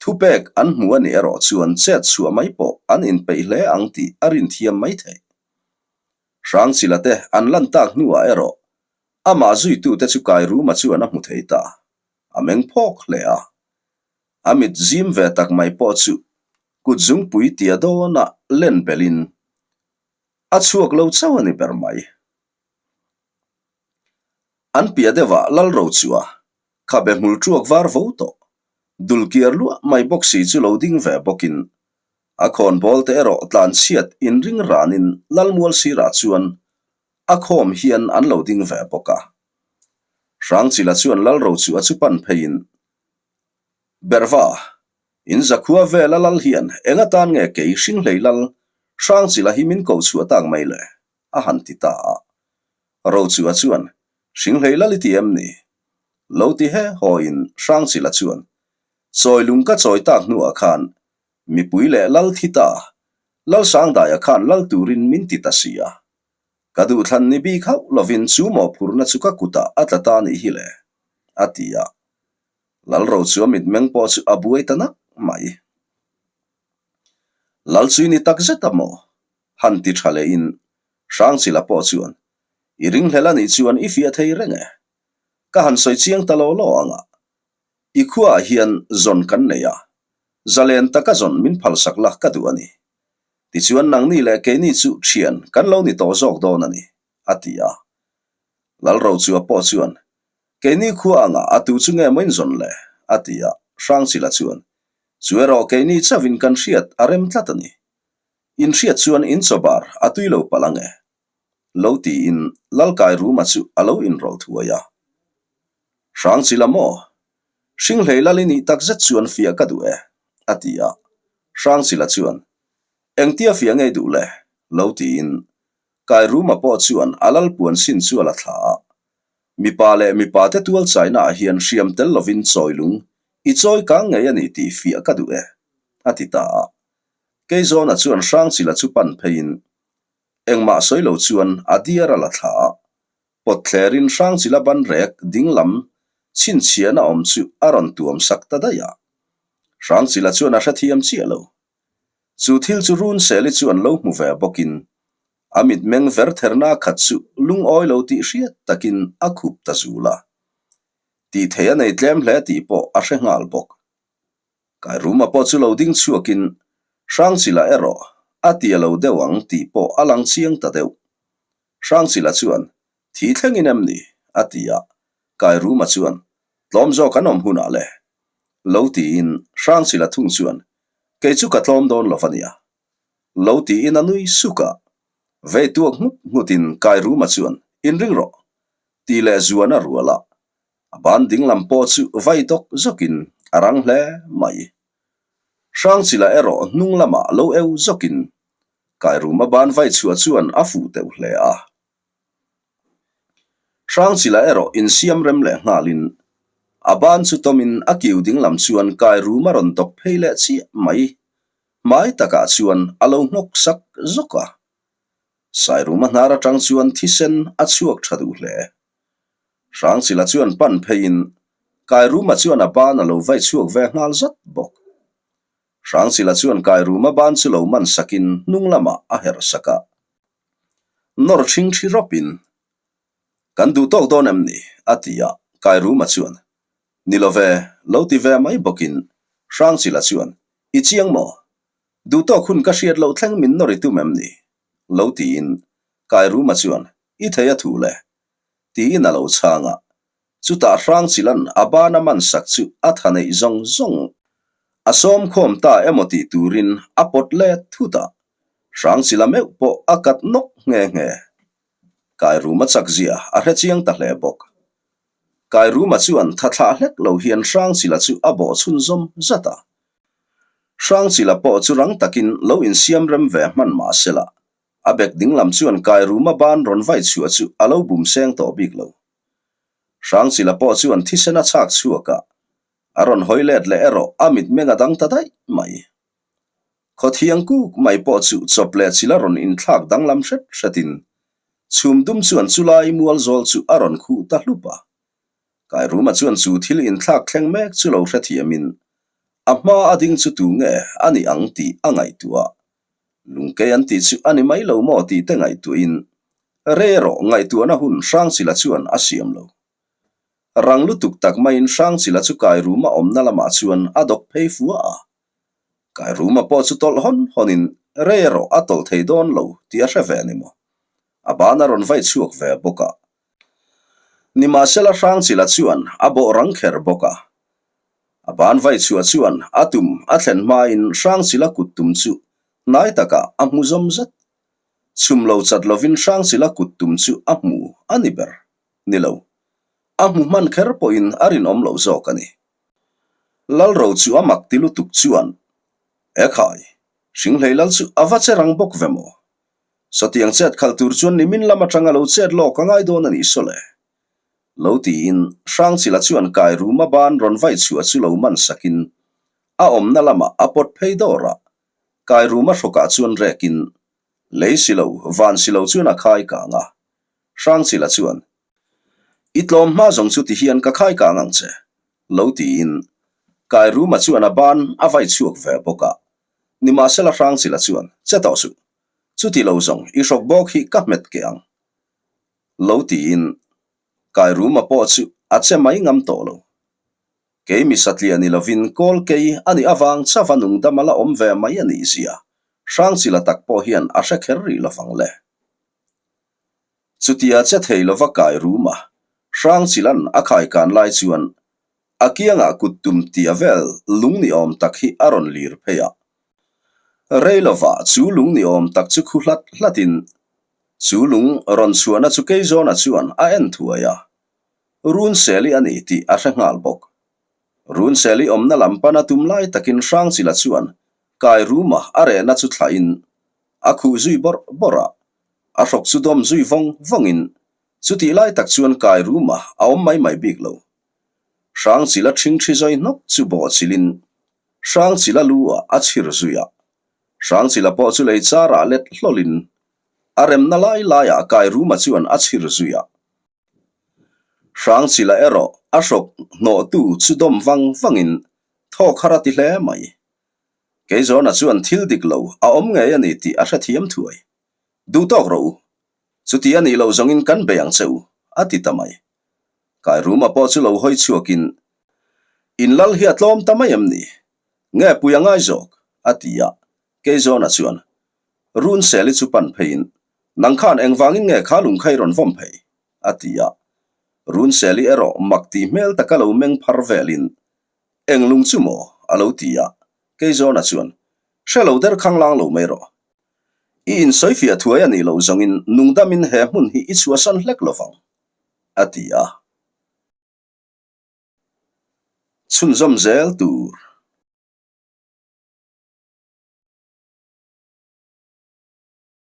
Thupek an hmu a nih erawh chuan chet chhuah mai pawh an inpeih hle ang tih a rin thiam mai theih. Hrangchila te an lan tak hnuah erawh amah zuitute chu Kairuma chuan a hmu thei ta, a meng phawk hle a. A mit zim ve tak mai pawh chu kut zungpui tia dawnah len belhin a chhuak lo chauh a ni ber mai. An piah deuhah Lalro chu a khabe hmul tuak var vo tawh, dul kiar luah mai bawk si chu lo ding ve bawkin a khawn bawl te erawh tlan chhiat inring ranin Lalmual sirah chuan a khawm hian an lo ding ve bawk a. Hrangchila chuan Lalro chu a chu pan pheiin, Berhva, in zakhua vela lal hian eng atan nge kei hringhlei lal Hrangchila hi min ko chhuah tak mai le? a han ti ta a. Rochua chuan, Hringhlei lal i ti em ni? Lo ti he hawiin Hrangchila chuan, Chawi lung ka chawi tak hnuah khan mipui leh lal thi ta, Lal Sangdaia khan lal turin min ti ta si a. Ka duhthlan ni bik hauh lovin chu mawhphurhna chu ka kutah a tla ta nih hi le, a ti a. Lal Rochua mitmeng pawh chu a buai ta nak mai. Lal chu i ni takzet a maw? Han ti tha lehin Hrangchila pawh chuan, I ringhlel a nih chuan i fiah thei reng e. Ka han sawi chiang ta law law ang a. I khuaah hian zawn kan nei a, zalen taka zawn min phalsak la ka duh a ni. Tichuan nangni leh keini chu thian kan lo ni tawh zawk dawn a ni, a ti a. Lalrochua pawh chuan, Keini khua angah a tu chu nge maw in zawn le? a ti a. Hrangchila chuan, Chu erawh keini chauhin kan hriat a rem tlat a ni. In hriat chuan in chaw bar a tui lo palh ang e. Lo tiin Lalkairuma chu a lo inrawlh thuai a. Hrangchila maw? Hringhlei lal i nih takzet chuan fiah ka duh e, a ti a. Hrangchila chuan, Engtia fiah ngei duh le? Lo tiin Kairuma pawh chuan a lal puan sin chu a la thla a. Mipa leh mipa te tual chaina ah hian hriam tel lovin chawi lung i chawi kang ngei a ni tih fiah ka duh e, a ti ta a. Keizawna chuan Hrangchila chu pan pheiin engmah sawi lo chuan a diar a la thla a. Pawt thlerin Hrangchila ban rek ding lam chhinchhiahna awm chu a rawn tuam sak ta daih a. Hrangchila chuan a hrethiam chiah lo. Chu thil chu Runseli chu an lo hmu ve bawkin a mitmeng ver therna khat chu lungawi lo tih hriat takin a khup ta zul a. Tih thei a nei tlem hle tih pawh a hre nghal bawk. Kairuma pawh chu lo ding chhuakin Hrangchila erawh a ti a lo deuh ang tih pawh a lang chiang ta deuh. Hrangchila chuan, Thi thlengin em ni? a ti a, Kairuma chuan, Tlawm zawk an awm hunah le. Lo tiin Hrangchila thung chuan, Kei chu ka tlawm dawn lo va nia. Lo tiin a nui suk a. Vei tuak nghut nghutin Kairuma chuan, Inring rawh. Tih leh zuan a rual a. A ban dinglam pawh chu vai dawk zawkin a rang hle mai. Hrangchila erawh hnung lamah lo eu zawkin Kairuma ban vai chhuah chuan a fuh teuh hle a. Hrangchila erawh insiam rem leh nghalin a ban chu tawmin a kiu dinglam chuan Kairuma rawn dawk phei leh chiah mai. Hmai takah chuan a lo nghawk sak zawk a. Sairuma hnar atang chuan thisen a chhuak tha duh hle. Hrangchila chuan pan pheiin Kairuma chuan a ban a lo vai chhuak ve nghal zat bawk. Hrangchila chuan Kairuma ban chu lo man sakin hnung lamah a herh sak a. Nawr ṭhing ṭhi rawpin, Kan duh tawk dawn em ni? a ti a, Kairuma chuan, Ni lo ve, lo ti ve mai bawkin Hrangchila chuan, I chiang maw? Duh tawk hun ka hriat loh thleng min nawr i tum em ni? Lo tiin Kairuma chuan, I thei a thu le. Tiin a lo chhang a. Chutah Hrangchilan a bana man sak chu a tha neih zawng zawng a sawm khawm ta emaw tih turin a pawt let thut a. Hrangchila meuh pawh a kat nawk nghe nghe. Kairuma chak zia a hre chiang ta hle bawk. Kairuma chuan tha thlah hlek lo hian Hrangchila chu a bawh chhunzawm zat a. Hrangchila pawh chu rang takin lo insiam rem ve hman mah sela, a bek dinglam chuan Kairuma ban rawn vai chhuah chu a lo bum seng tawh bik lo. Hrangchila pawh chuan thisen a chhak chhuak a, a rawn hawi let leh erawh a mitmeng a dang ta daih mai. Khawthiang kuk mai pawh chu chawp leh chila rawn inthlak danglam hret hretin chhum dum chuan chulai mual zawl chu a rawn khuh ta hlup a. Kairuma chuan chu thil inthlak thleng mek chu lo hrethiamin a hma a ding chu tu nge a nih ang tih a ngaihtuah. Lungkei an tih chu a ni mai lo maw tih te ngaihtuahin rei erawh ngaihtuahna hun Hrangchila chuan a siam lo. Rang lutuk tak maiin Hrangchila chu Kairuma awmna lamah chuan a dawk phei fua a. Kairuma pawh chu tawlh hawn hawnin rei erawh a tawlh thei dawn lo tih a hre ve ni maw. A ban a rawn vai chhuak ve bawk a. Nimahsela Hrangchila chuan a bawh rang kher bawk a. A ban vai chhuah chuan a tum a thlen hmain Hrangchila kut tum chu hnai takah a hmu zawm zat. Chhum lo chat lovin Hrangchila kut tum chu a hmu a ni ber. Ni lo. A hmu hman kher pawhin a rinawm lo zawk a ni. Lalro chu a mak ti lutuk chuan, Ekhai, Hringhlei lal chu a va che rang bawk ve maw? Sawtiang chet khalh tur chuan nimin lam atanga lo chet lawk a ngai dawn a nih saw le. Lo tiin Hrangchila chuan kai ruma ban rawn vai chhuah chu lo man sakin a awmna lamah a pawt phei dawr a, kai ruma hrawkah chuan rekin lei si lo van si lo chuan a khai kang a. Hrangchila chuan, I tlawm hma zawng chu tihian ka khai kang ang che, lo tiin kai ruma chuan a ban a vai chhuak ve bawk a. Nimahsela Hrangchila chuan, Che tawh suh, chuti lo zawng i hrawk bawk hi ka hmet ke ang. Lo tiin Kairuma pawh chu a che mai ngam tawh lo. Kei mi satliah ni lovin kawl kei a nih avang chava nungdam a la awm ve mai a nih zia Hrangchila tak pawh hian a hre kher rih lovang le. Chutia che thei lova Kairuma Hrangchilan a khaikan lai chuan A kiangah kut tum tia vel lung ni awm tak hi a rawn lir phei a. Rei lovah chu lung ni awm tak chu khu hlat hlatin. Chu lung rawn chhuahna chu Keizawna chuan a en thuai a, Runseli a ni tih a hre nghal bawk. Runseli awmna lam pana tum lai takin Hrangchila chuan Kairuma a rehna chu thlahin a khuh zui bawrh bawrh a, a hrawk chu dawm zui vawng vawngin chutih lai tak chuan Kairuma a awm mai mai bik lo. Hrangchila ṭhingṭhi zawi hnawk chu bawhchilhin Hrangchila lu ah a chhir zui a, Hrangchila pawh chu lei charah let hlawlhin a remna lai laiah Kairuma chuan a chhir zui a. Hrangchila erawh a hrawk hnawhtu chu dawm vang vangin thawk har a ti hle mai. Keizawna chuan thil dik lo a awm ngei a ni tih a hrethiam thuai. Duh tawk rawh u. Chuti a nih loh zawngin kan bei ang che u, a ti ta mai. Kairuma pawh chu lo hawi chhuakin, In lal hi a tlawm ta mai em ni? Nge pui a ngai zawk? a ti a. Keizawna chuan Runseli chu pan pheiin, Nang khan engvangin nge kha lungkhai rawn vawm phei? a ti a. Runseli erawh mak tih hmel taka lo meng phar velin, Eng lung chu maw? a lo ti a. Keizawna chuan, Hre lo der khang lang lo mai rawh. I insawifiah thuai a nih loh zawngin nungdamin he hmun hi i chhuahsan hlek lo vang, a ti a. Chhunzawm zel tur.